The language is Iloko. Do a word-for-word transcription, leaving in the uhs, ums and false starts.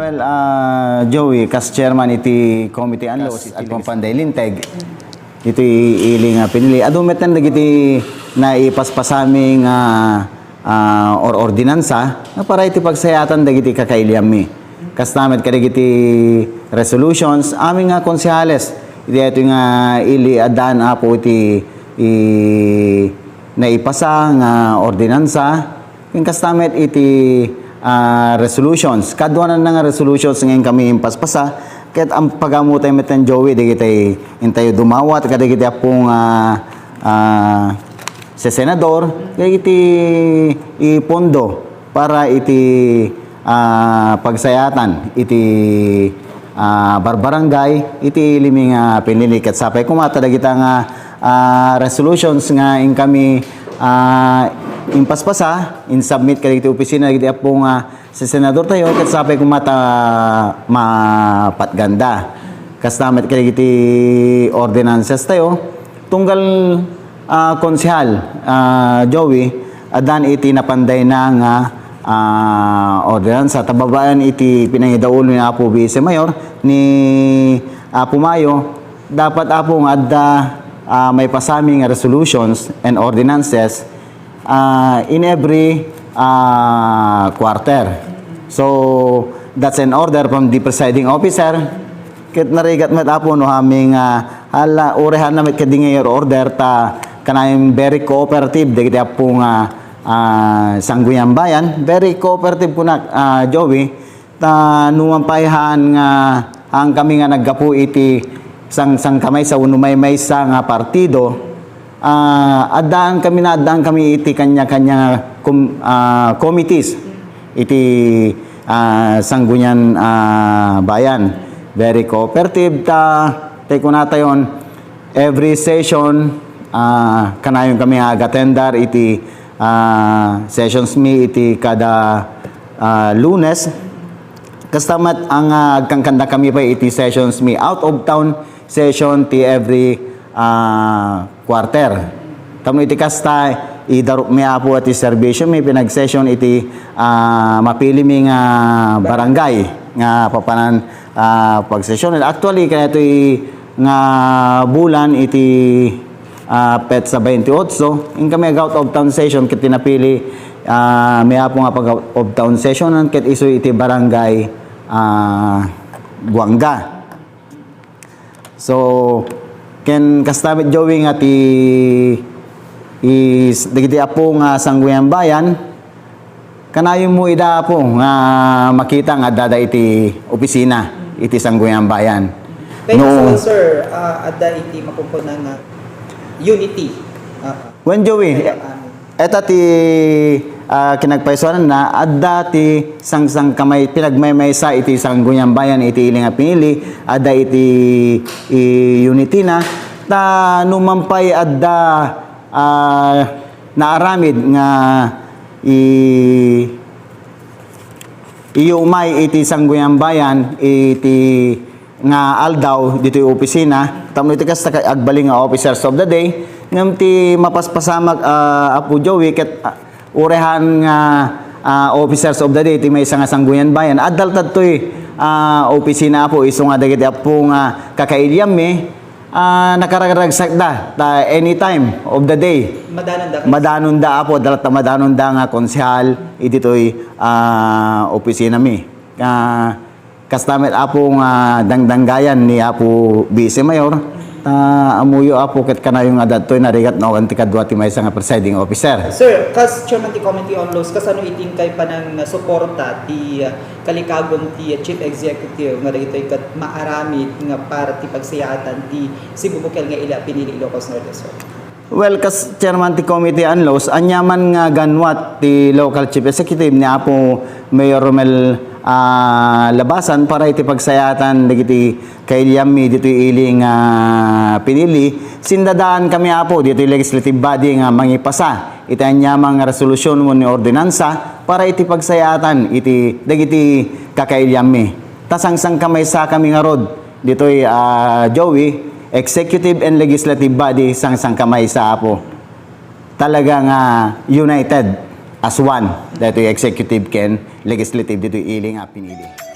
Well, ah, Joey, kas chairman iti Committee on Laws, agpampanday linteg iti ili nga pinili. Adu metten dagiti naipaspasami nga, ah, or ordinansa nga para iti pagsayaatan dagiti kakailianmi. Kasta met kadagiti resolutions, amin nga konsehales, iti daytoy nga ili addaan, Apo, iti i-, naipasa nga ordinansa, ken kasta met iti, ah, resolutions. Kaduananna nga resolutions nga inkami impaspasa, ket am-, pagammotay metten, Joey, dagiti intayo dumawat kadagiti appo nga, ah, sesenador, dagiti ipondo para iti, ah, pagsayaatan iti, ah, barbarangay iti ili mi nga pinili. Ket sapay koma ta dagita nga, ah, resolutions nga inkami, ah, impaspasa, insubmit kadagiti opisina dagiti appo nga sesenadortayo, ket sapay koma ta mapatganda. Kasta met kadagiti ordinances tayo, tunggal, ah, konsehal, ah, Joey, addan iti napandayna nga, ah, ordinansa. Ta babaen iti pinangidaul ni Apo Vice Mayor, ni Apo Mayo, dapat, Apo, nga adda, ah, maipasami nga resolutions and ordinances, ah, in every, ah, quarter. So, that's an order from the presiding officer. Ket narigat met, Apo, no, amin nga, hala, uray hanna met kadi nga your order ta kanayon very cooperative dagiti appo nga, ah, Sangguniang Bayan. Very cooperative kunak, ah, Joey. Ta numan pay haan nga, haan kami nga naggapu iti sang-, sangkamaysa wenno maymaysa nga partido, ah, addaan kami, naaddaan kami iti kanya-kanya nga com-, ah, committees iti, ah, Sangguniang, ah, Bayan. Very cooperative ta, tay kunatayon, every session, ah, kanayon kami nga agatendar iti, ah, sessions mi iti kada, ah, Lunes. Kasta met ang, ah, agkankanda kami pay iti sessions mi, out of town session ti every, ah, quarter. Tapno iti kasta, idarup mi, Apo, ti serbisyo mi, pinag-session iti, ah, mapili mi nga barangay nga papanan, ah, pag-session. Actually, kayatoy nga bulan iti, ah, petsa twenty-eight, inkami ag-out of town session ket ti napili, ah, mi, Apo, nga pag-out of town session ket isu iti barangay, ah, Guanga. So, ken kasta met, Joey, nga ti is-, dagiti appo nga Sangguniang Bayan, kanayonmo ida, Apo, nga makita nga addada iti opisina iti Sangguniang Bayan. Kay no, sir, ah, adda iti makunkuna nga unity. Ah, Wen, Joey, kaya amin. Eta ti, ah, kinagpaysuananna, adda ti sangsangkamay-, pinagmaymaysa iti Sangguniang Bayan iti ili nga pinili, adda iti i-, unityna, ta numan pay adda, ah, naaramid nga i-, iumay iti Sangguniang Bayan iti nga aldaw ditoy opisina, tapno iti kasta kay agbalin nga officers of the day, ngem ti mapaspasamak, ah, Apo Joey, ket, ah, uray haan nga, ah, officers of the day ti maysa nga Sangguniang Bayan, adda latadtoy, ah, opisina, Apo, isu nga dagiti appo nga kakailianmi, ah, nakararagsakda, ta anytime of the day, madanonda, Apo, adda latta madanonda nga konsehal, iditoy, ah, opisinami. Ah, Kasta met, Apo, nga dangdanggayan ni Apo Vice Mayor, ta ammoyo, Apo, ket kanayon nga adda daytoy narigat no, awan ti kadua ti maysa nga presiding officer. Sir, kas chairman ti Committee on Laws, kasano iti inkay panangsuporta ti, ah, kalikagum ti Chief Executive nga dagitoy ket maaramid nga para ti pagsayaatan ti Cebu Bukel nga ili a pinili Ilocos Norte, sir? Well, kas chairman ti Committee on Laws, aniaman nga ganwat ti local chief executive ni Apo Mayor Romel, ah, Labasan para iti pagsayaatan dagiti kailianmi ditoy ili nga pinili. Sindadaan kami, Apo, ditoy legislative body nga mangipasa iti aniaman nga resolusyon wenno ordinansa para iti pagsayaatan iti dagiti kakailianmi. Ta sangsangkamaysa kami ngarud ditoy, ah, Joey, executive and legislative body, sangsangkamaysa, Apo. Talaga nga united as one daytoy executive ken legislative ditoy ili nga pinili.